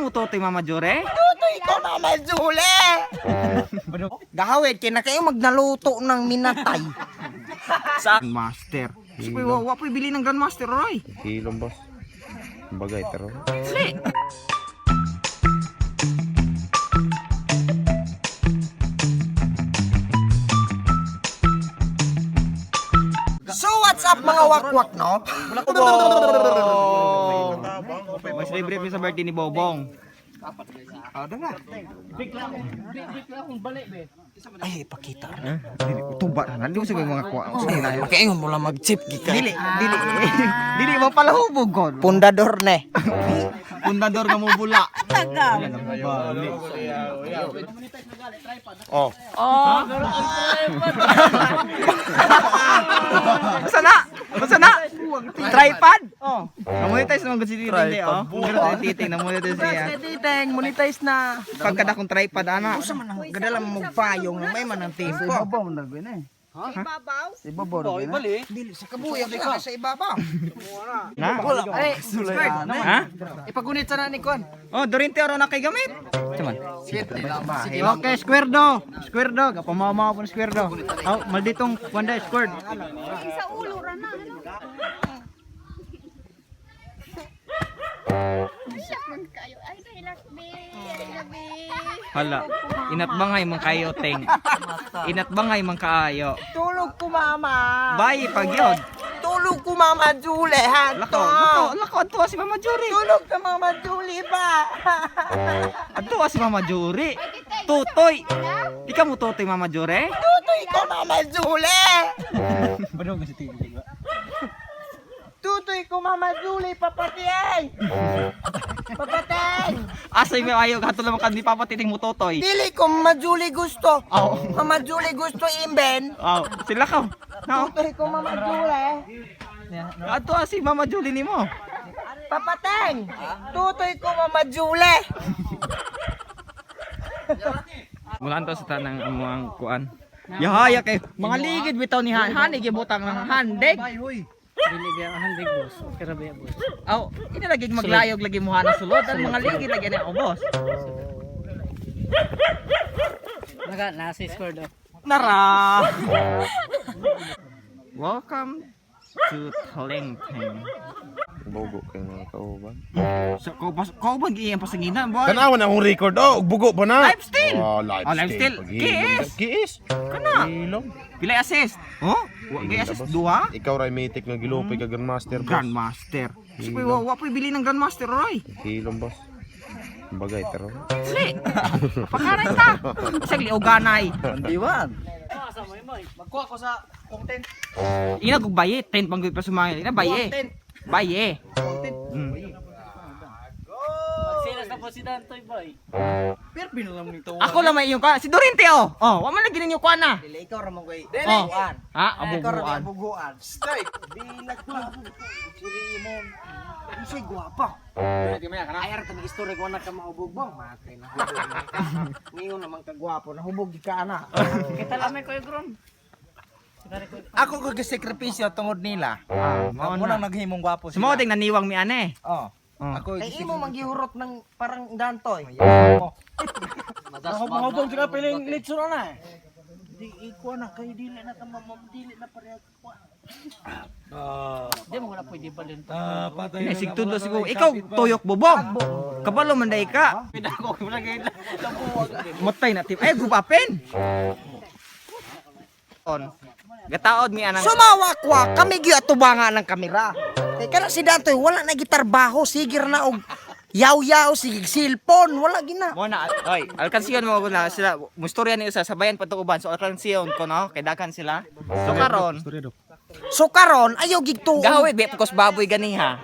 mo tutoy, Mama Jure? Tutoy ko, Mama Jule! Gahawid, kina kayo magnaluto ng minatay. Sa Grandmaster. So, wa po'y bili ng Grandmaster, Roy. Hilom, boss. Bagay, taro. Dili. So what's up, mga wakwak, no? Bobong. Mag-celebrate mi sa birthday ni Bobong. Ay, pakita. Dili tuba na. Dili ko sa mga kuha. Makaingon mo lang mag-chip gikan. Dili, dili. Dili mo pala hubog kon. Pundador ne. Pundador nga mo bula. Oh. Oh. Basta na. Basta na. Tripod. Oh. Namonetize naman gud si Titing di oh. Congrats kay Titing, namonetize siya. Titeng, monetize na. Pagkada kong tripod ana. Usa man ang gadala mo magpayong na may man ang tempo. Ibabaw? Dili sa kabuyag ka sa ibabaw. Na. Ay, squared. Ha? Ipagunit sa na ni Kon. Oh, Dorinte oro na kay gamit. Cuman. Sige. Okay, square do. Square do. Gapamama po square do. Oh, malditong wanda squared. Sa ulo ra na. Ano? Iyak man kayo. Ay, nahilak, be. Ay, gabi. Hala, inat bangay man kayo ting. Inat bangay man kaayo. Tulog ko, Mama. Bye pagyod. Tulog ko, Mama Julie. Lakaw, Hato. lakaw, lakaw adto si Mama Juri. Tulog ka, Mama Julie ba? Adto si Mama Juri. Tutoy. Di ka mo tutoy, Mama Juri? Tutoy ko, Mama Julie. Tutoy ko, Mama Julie. Papatay. Papatay. Asay may ayo gato lamang kan ni Papa Titing mo tutoy. Dili ko, Mama Julie gusto. Aw. Mama Julie gusto imben. Aw, sila ka. No. Tutoy ko, Mama Julie. Adto si Mama Julie nimo. Papateng! Tutoy ko, Mama Julie! Mulan to sa tanang amuang kuan. Yahaya kay mga ligid bitaw ni Han. Hanig gibutang ng handig. Dili biya ang handig, boss. Okay ra biya, boss. Aw, ina lagi maglayog lagi mo hanang sulod ang mga ligid lagi na ubos. Naga nasa square do. Nara. Welcome to Tlingting. Bugo kay mga kauban. So, ko pas ko ba giyang pasanginan, boy? Tanawa na akong record. Oh, bugo pa na. Live still. Oh, live, Oh, live still. Kiis. Kiis. Kana. Hilom. Pilay assist. Oh, wa gay assist duha. Ikaw ray mythic nga gilupi ka Grandmaster, boss. Grandmaster. So, wa po'y bili ng Grandmaster, Roy. Hilom, boss. Bagay, taro. Dili. Pakaray ta. Isang liuganay. Magkuha ko sa content. Ina kog baye, tent bang pa sumangil. Ina baye. Baye. Magsilas na po si Dantoy, boy. Ako lang may iyong ka. Si Dorinte oh. Oh, wa man lagi ninyo kuan na. Dili, ikaw ramon ko'y Oh. Ha, Ikaw ramon abubuan. buguan. Strike! Bilag pa. Siri mo. Unsay gwapa. Ayar kami istorya ko na ka maubog mo. Matay na hubog. Ngayon naman ka gwapo, nahubog ka na. Kita lamay ko yung gron. Ako ko gisakripisyo tungod nila. Ah, mao Ako na. nang naghimong gwapo Sumo ding naniwang mi ane. Oh. Oh. Ako Ay imo manggihurot ng parang dantoy. Mahubog sila piling litso na eh. Di ikuha na kay dili na ka mamam dili na pareha kuha. Di mo na pwede balin to. Ina sigtudo siguro. Ikaw tuyok bobong. Kabalo man day ka. Matay na tip. Ay gubapin. On. Gataod mi anang Sumawakwa kami gyud atubangan ng kamera. Kay kana si Dantoy wala na gitarbaho, sigir na og yaw-yaw, sige cellphone, wala gina. Mo na, oy, alkansiyon mo na sila. Mustorya ni usa sabayan pa to uban. So alkansiyon ko no, kay dakan sila. So karon, So karon ayaw gigtuon. gahawid bi pukos baboy gani ha.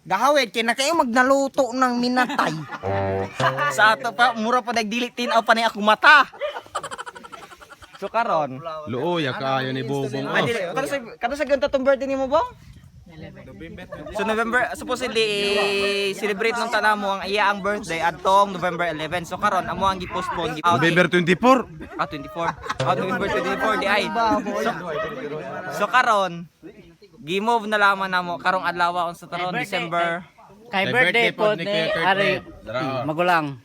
Gahawid kay na kayo magnaluto ng minatay. Sa ato pa mura pa nagdili tinaw pa ni akong mata. So karon, Luoya kaayo ni Bobong. ay dili kato sa ganto tong birthday nimo bong? So November supposedly celebrate nung tanan mo ang iya ang birthday adtong November 11. So karon amo ang gi-postpone. November 24. Ah, 24. Ah, November 24 di ay. So karon gi-move na lamang namo karong adlaw unsa taron December Kay birthday po ni Ari Magulang.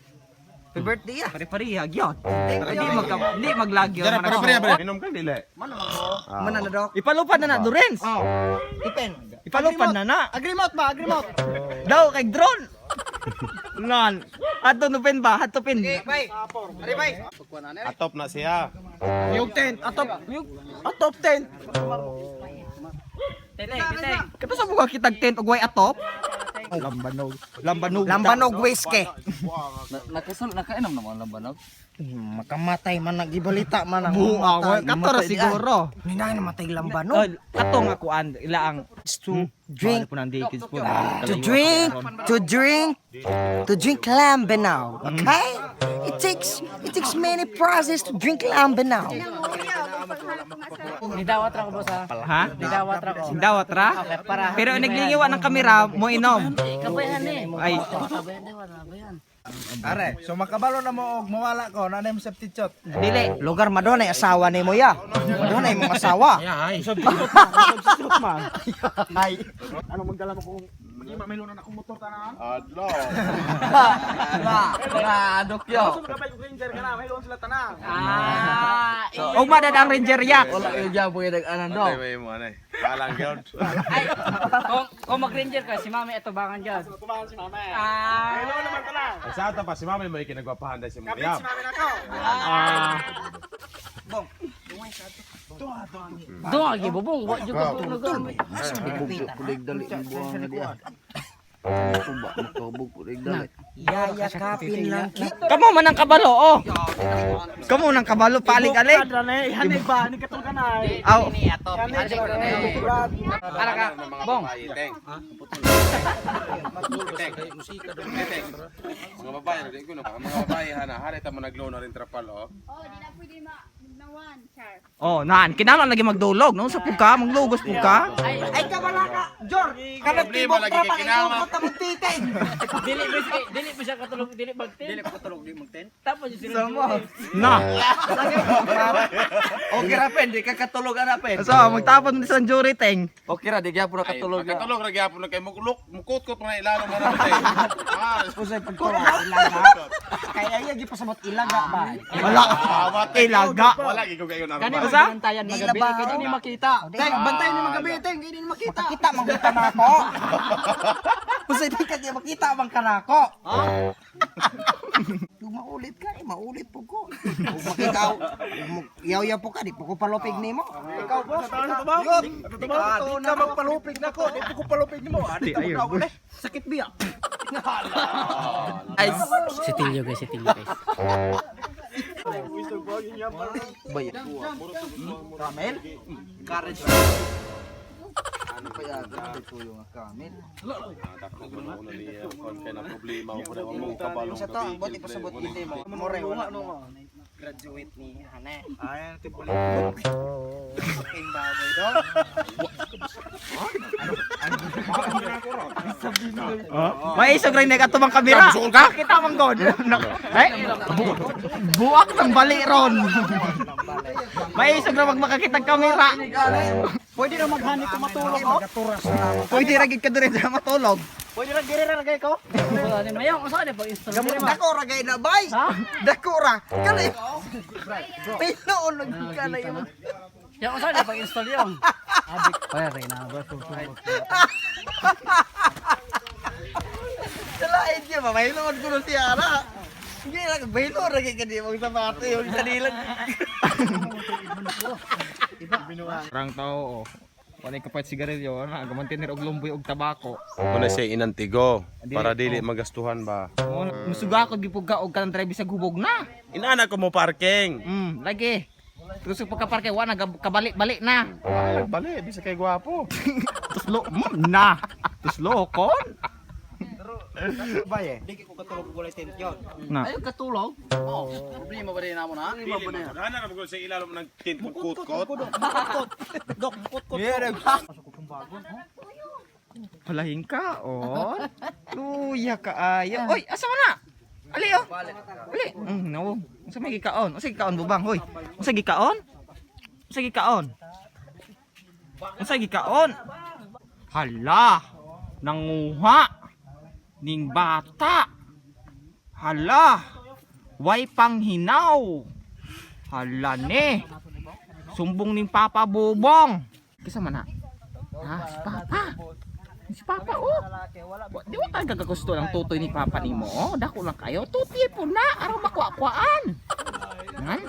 Happy birthday ah. Pare-pareha gyud. Hindi mag hindi maglagyo. Dara, pare pare. Inom ka dili. Mana na dok. Ipalupad na na Durens. Oh. Ipen. Ipalupad na na. Agree mouth ba? Agree mouth. Daw kay drone. Nan. Ato no pen ba? Ato pen. Bay. Ari bay. Atop na siya. Yung tent, atop, yung atop tent. Tele, tele. Kato sa buka kitag tent og way atop. Lambanog. Lambanog. Lambanog whiskey. Nakasal nakainom naman lambanog. Makamatay man nagibalita man ang Buang. Kato ra siguro. Ninang namatay lambanog. Tol, kato nga kuan ila ang To drink po nang kids po. to drink to drink to drink lambanog, okay? It takes many process to drink lambanog. Nidawat ra ko boss ha. Ha? Nidawat ra ko. Dawat ra? Okay, para. Pero naglingiwa ng kamera mo inom. Kabayan eh. Ay, Kabayan eh, wala kabayan. Are, so makabalo na mo og mawala ko na name substitute. dili. Lugar madonay asawa nimo ya. Madonay mong asawa. Ay. Ay. Adlaw. Mga yo. Ah, Og madad ang ranger yak. Wala yung jabo yung nag-anan do. Ay may mo anay. Alang gyud. Ay, kung mag-ranger ka, si mami atubangan dyan. Tubangan si mami. Ah, Ang sa ata pa si mami may kinagwapahan dahil si Muriam. doon lagi bubong. Wa juga po nagamit. Kulig dali ang buwang na diya. Tuba makabog kulig dali. Yaya kapin lang ki. Kamo man ang kabalo oh. Kamo nang kabalo palig-alig. Aw, Ara ka, bong. Teng. Mga babae na di ko na. Mga babae hana, hari ta mo naglo na rin trapal oh. Oh, di na pwede ma magnawan, char. Oh, nan, kinahanglan lagi magdulog, no? Sa pugka, maglugos pugka. Ay kabala ka, Jor. Kanang Problema tibok lagi ra kay pa kinama. kay mo titing. Dili ba siya, dili ba siya katulog, dili magtin. Dili katulog, dili magtin. Tapos yung sila. Na. Okay ra pen, di ka katulog ana pen. So, magtapon ni sa jury teng. Okay ra di gyapon na katulog. Ay, Katulog ra gyapon na kay mukulok, mukot-kot na ilalom na natin. Ah, Usay pagtulog ilaga. Kay ay gipasabot ilaga ba. Wala. Ilaga. Wala gid ko kayo na. Kani Asa? magbantayan Di magabi, ba? kay di ni makita. Teng, bantay ni magabi, teng, hindi ni makita. Makita man kita nako. Usay di ka di makita man kanako. Kung maulit ka, eh, maulit po ko. Kung makita, yaw-yaw po ka, di po ko palupig nimo. Ikaw boss, ikaw. Di ka magpalupig nako, di ko palupig nimo. Adi ta mo eh. Sakit biya. Ay, Si Tilio guys, si Tilio guys. Kay na problema ko na mo kabalong Sa to, ang buti pasabot hindi mo. More wala no. Graduate ni Hane. Ay, tipo King baboy do. Maisog rin nek ato bang kamera. ka? Kita man god. Ay, buak ng bali ron. Maisog ra mag makakita kamera. Pwede na maghani ko matulog oh. Pwede ra gid ka diri sa matulog. Pwede ra diri ra gay ko. Wala ni Mayong, unsa ni pag-install diri ma? Dako ra gay na bay. Dako ra. Kani. Pinuon lang ka na yun. Yang unsa ni pag-install yung? Adik pa rin na ba Salain niya ba? Mahiloon ko na siya ara. Hindi ra bahilo ra gid ka di mong sapato yung sanilan. Rang tao oh. Wala ka pa sigarilyo ana gamantener og lumboy og tabako. Muna siya inantigo para dili magastuhan ba. Musuga ko gipug ka og kanang drive sa hubog na. Inana ko mo parking. Lagi. Terus pagka-parke wa na kabalik-balik na. Ah, bali, bisa kay gwapo. Tuslo na. Tuslo kon. Bay eh. Na. Ayo katulog. Problema ba rin namo na? Hana ra mo sa ilalom ng tent kut-kot. Palahin ka, oh. Luya ka ayo. Oy, asa man na? Ali oh. Ali. No. Unsa may gikaon? Unsa gikaon bubang, hoy? Unsa gikaon? Unsa gikaon? Unsa gikaon? Hala. Nanguha. Ning bata. Hala. Way panghinaw. Hala ni. Sumbong ning Papa Bubong. Kisa man na? Ha, si Papa. Si Papa oh. Di wa ka gagagusto ng tutoy ni Papa nimo. Oh, dako lang kayo. Tuti po na aron makuha-kuhaan. Ngan?